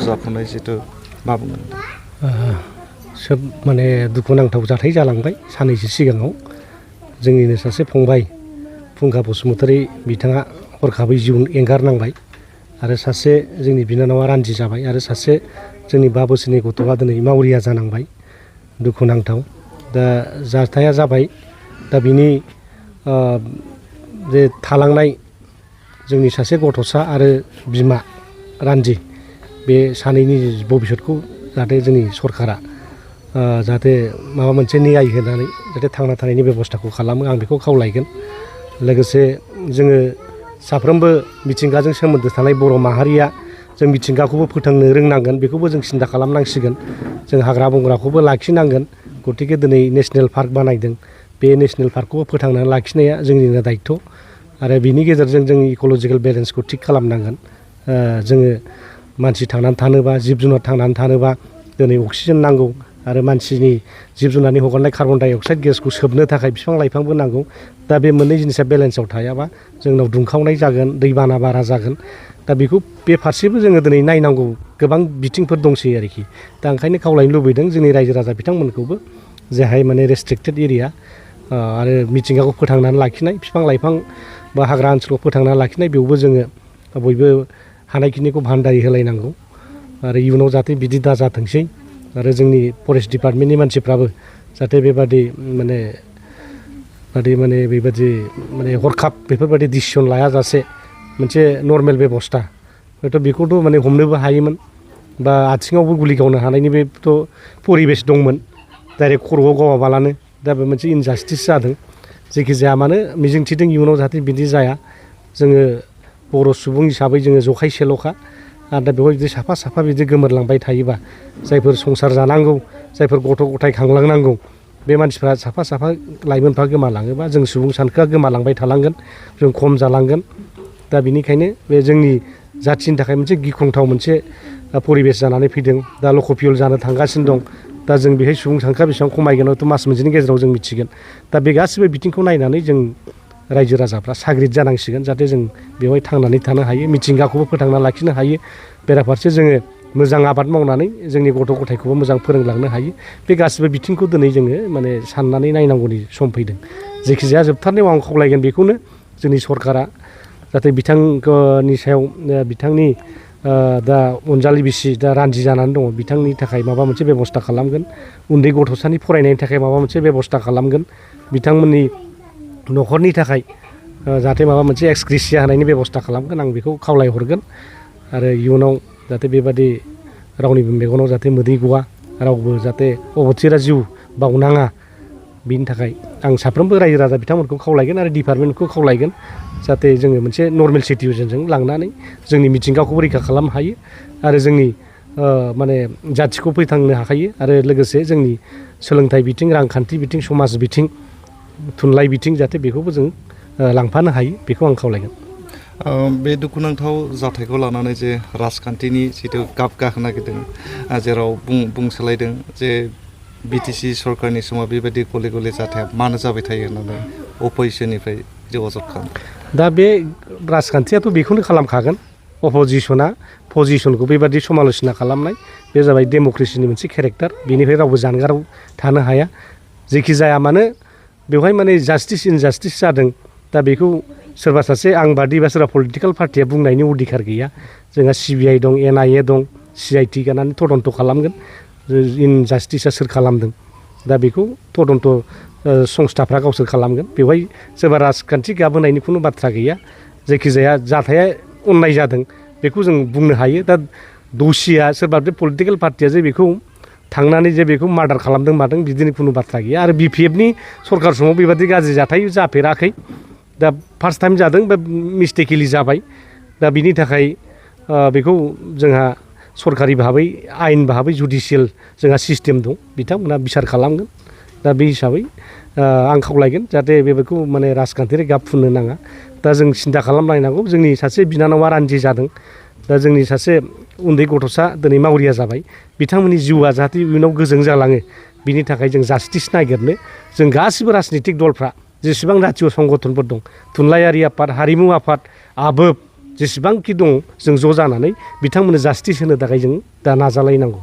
जाफुनाय जितु मा बुङो सोब माने दुखुनांथाव जाथाय जालांबाय साननैसो सिगाङाव जोंनिनो सासे फंबाय फुंखा बसुमतारी बिथाङा हरखाबै जिउ एंगारनांबाय आरो सासे जोंनि बिनानावा रान्दि जाबाय आरो सासे जोंनि 5 बोसोरनि गथ'आ दिनै मावरिया जानांबाय दुखुनांथाव दा जाथाया जाबाय दा बिनि जे थालांनाय जोंनि सासे गथ'सा आरो बिमा रान्दि बे सानैनि भबिसतखौ जाहाथे जोंनि सरकारा जाहाथे माबा मोनसे न्याय होनानै जाहाथे थांना थानायनि बेबस्थाखौ खालामो आं बेखौ खावलायगोन लोगोसे जोङो साफ्रोमबो मिथिंगाजों सोमोन्दो थानाय बर' माहारिया जों मिथिंगाखौबो फोथांनो रोंनांगोन बेखौबो जों सिन्था खालामनांसिगोन जों हाग्रा बंग्राखौबो लाखिनांगोन गतिके दिनै नेसनेल पार्क बानायदों बे नेसनेल पार्कखौबो फोथांनानै लाखिनाया जोंनिनो दायित्व आरो बिनि गेजेरजों जों इक'लजिकेल बेलेन्सखौ थिग खालामनांगोन जोङो मानसि थांनानै थानोबा जिब जुनार थांनानै थानोबा दिनै अक्सिजेन नांगौ आरो मानसिनि जिब जुनारनि हगारनाय कार्बन डाइ अक्साइड गेसखौ सोबनो थाखाय बिफां लाइफांबो नांगौ दा बे मोननै जिनिसा बेलेन्सआव थायाबा जोंनाव दुंखावनाय जागोन दैबाना बारा जागोन दा बेखौ बे फारसेबो जोङो दिनै नायनांगौ गोबां बिथिंफोर दंसै आरोखि दा ओंखायनो खावलायनो लुबैदों जोंनि रायजो राजा बिथांमोनखौबो जेहाय माने रेस्ट्रिक्टेड एरिया आरो मिथिंगाखौ फोथांनानै लाखिनाय बिफां लाइफां बा हाग्रा ओनसोलखौ फोथांनानै लाखिनाय बेयावबो जोङो बयबो हानायखिनिखौ भान्दारि होलायनांगौ आरो इयुनाव जाहाथे बिदि दाजाथोंसै आरो जोंनि फरेस्ट डिपार्टमेन्टनि मानसिफ्राबो जाहाथे बेबादि बेबादि हरखाब बेफोरबायदि डिसिसन लायाजासे मोनसे नर्मेल बेबस्था हयथ' बेखौथ' माने हमनोबो हायोमोन बा आथिङावबो गुलि गावनो हानायनि बेथ' परिबेस दंमोन डाइरेक्ट खर'आव गावाबालानो दा बे मोनसे इनजास्टिस जादों जेखि जाया मानो मिजिंथिदों इयुनाव जाहाथे बिदि जाया जोङो बर' सुबुं हिसाबै जोङो जखायसेल'खा आरो दा बेवहाय जुदि साफा साफा बिदि गोमोरलांबाय थायोबा जायफोर संसार जानांगौ जायफोर गथ' गथाय खांलांनांगौ बे मानसिफ्रा साफा साफा लाइमोनफ्रा गोमालाङोबा जों सुबुं सानखोआ गोमालांबाय थालांगोन जों खम जालांगोन दा बिनिखायनो बे जोंनि जाथिनि थाखाय मोनसे गिख्रंथाव मोनसे परिबेस जानानै फैदों दा लक'पियेल जानो थांगासिनो दं दा जों बेहाय सुबुं सानखोआ बेसेबां खमायगोन हयथ' मास मोनसेनि गेजेराव जों मिथिगोन दा बे गासिबो बिथिंखौ नायनानै जों रायजो राजाफ्रा साग्रिद जानांसिगोन जाहाथे जों बेवहाय थांनानै थानो हायो मिथिंगाखौबो फोथांना लाखिनो हायो बेराफारसे जोङो मोजां आबाद मावनानै जोंनि गथ' गथायखौबो मोजां फोरोंलांनो हायो बे गासिबो बिथिंखौ दिनै जोङो माने साननानै नायनांगौनि सम फैदों जेखिजाया जोबथारनायाव आं खावलायगोन बेखौनो जोंनि सरकारा जाहाथे बिथांनि सायाव बिथांनि दा अनजालि बिसि दा रान्दि जानानै दङ बिथांनि थाखाय माबा मोनसे बेबस्था खालामगोन उन्दै गथ'सानि फरायनायनि थाखाय माबा मोनसे बेबस्था खालामगोन बिथांमोननि न'खरनि थाखाय जाहाथे माबा मोनसे एक्सग्रेसिया होनायनि बेबस्था खालामगोन आं बेखौ खावलायहरगोन आरो इयुनाव जाहाथे बेबादि रावनिबो मेगनाव जाहाथे मोदै गवा रावबो जाहाथे अबथिरा जिउ बावनाङा बिनि थाखाय आं साफ्रोमबो रायजो राजा बिथांमोनखौ खावलायगोन आरो डिपार्टमेन्टखौ खावलायगोन जाहाथे जोङो मोनसे नर्मेल सिटुवेसनजों लांनानै जोंनि मिथिंगाखौबो रैखा खालामनो हायो आरो जोंनि माने जाथिखौ फोथांनो हाखायो आरो लोगोसे जोंनि सोलोंथाइ बिथिं रांखान्थि बिथिं समाज बिथिं थुनलाइ बिथिं जाहाथे बेखौबो जों लांफानो हायो बेखौ आं खावलायगोन बे दुखुनांथाव जाथायखौ लानानै जे राजखान्थिनि जिथु गाब गाहोनो नागिरदों जेराव बुंसोलायदों जे बिटिसि सरकारनि समाव बेबायदि गले गले जाथाया मानो जाबाय थायो होननानै अपोजिसननिफ्राय जे अजद खालामो दा बे राजखान्थियाथ' बेखौनो खालामखागोन अपोजिसना पजिसनखौ बेबादि समाल'सना खालामनाय बे जाबाय डेम'क्रेसिनि मोनसे केरेक्टार बेनिफ्राय रावबो जानगाराव थानो हाया जेखि जाया मानो बेवहाय माने जास्टिस इनजास्टिस जादों दा बेखौ सोरबा सासे आं बादि बा सोरबा पलिटिकेल पार्टिया बुंनायनि अधिकार गैया जोंहा CBI दं NIA दं CIT गानानै तदन्त खालामगोन इनजास्टिसा सोर खालामदों दा बेखौ तदन्त संस्थाफ्रा गावसोर खालामगोन बेवहाय सोरबा राजखान्थि गाबोनायनि खुनु बाथ्रा गैया जायखिजाया जाथाया अननाय जादों बेखौ जों बुंनो हायो दा दसिया सोरबा पलिटिकेल पार्टिया जे बेखौ थांनानै जे बेखौ मार्डार खालामदों मादों बिदिनि खुनु बाथ्रा गैया आरो BPFनि सरकार समाव बेबादि गाज्रि जाथाय जाफेराखै दा फार्स्ट टाइम जादों बा मिस्टेकेलि जाबाय दा बिनि थाखाय बेखौ जोंहा सरकारि भाबै आयेन भाबै जुडिसियेल जोंहा सिस्टेम दं बिथांमोना बिसार खालामगोन दा बे हिसाबै आं खावलायगोन जाहाथे बेफोरखौ माने राजखान्थियारि गाब फुननो नाङा दा जों सिन्था खालामलायनांगौ जोंनि सासे बिनानावा रान्दि जादों दा जोंनि सासे उन्दै गथ'सा दिनै मावरिया जाबाय बिथांमोननि जिउआ जाहाथे इयुनाव गोजों जालाङो बिनि थाखाय जों जास्टिस नागिरनो जों गासिबो राजनितिक दलफ्रा जेसेबां जातीय संगठनफोर दं थुनलाइयारि आफाद हारिमु आफाद आबोब जेसेबांखि दं जों ज' जानानै बिथांमोननो जास्टिस होनो थाखाय जों दा नाजालायनांगौ।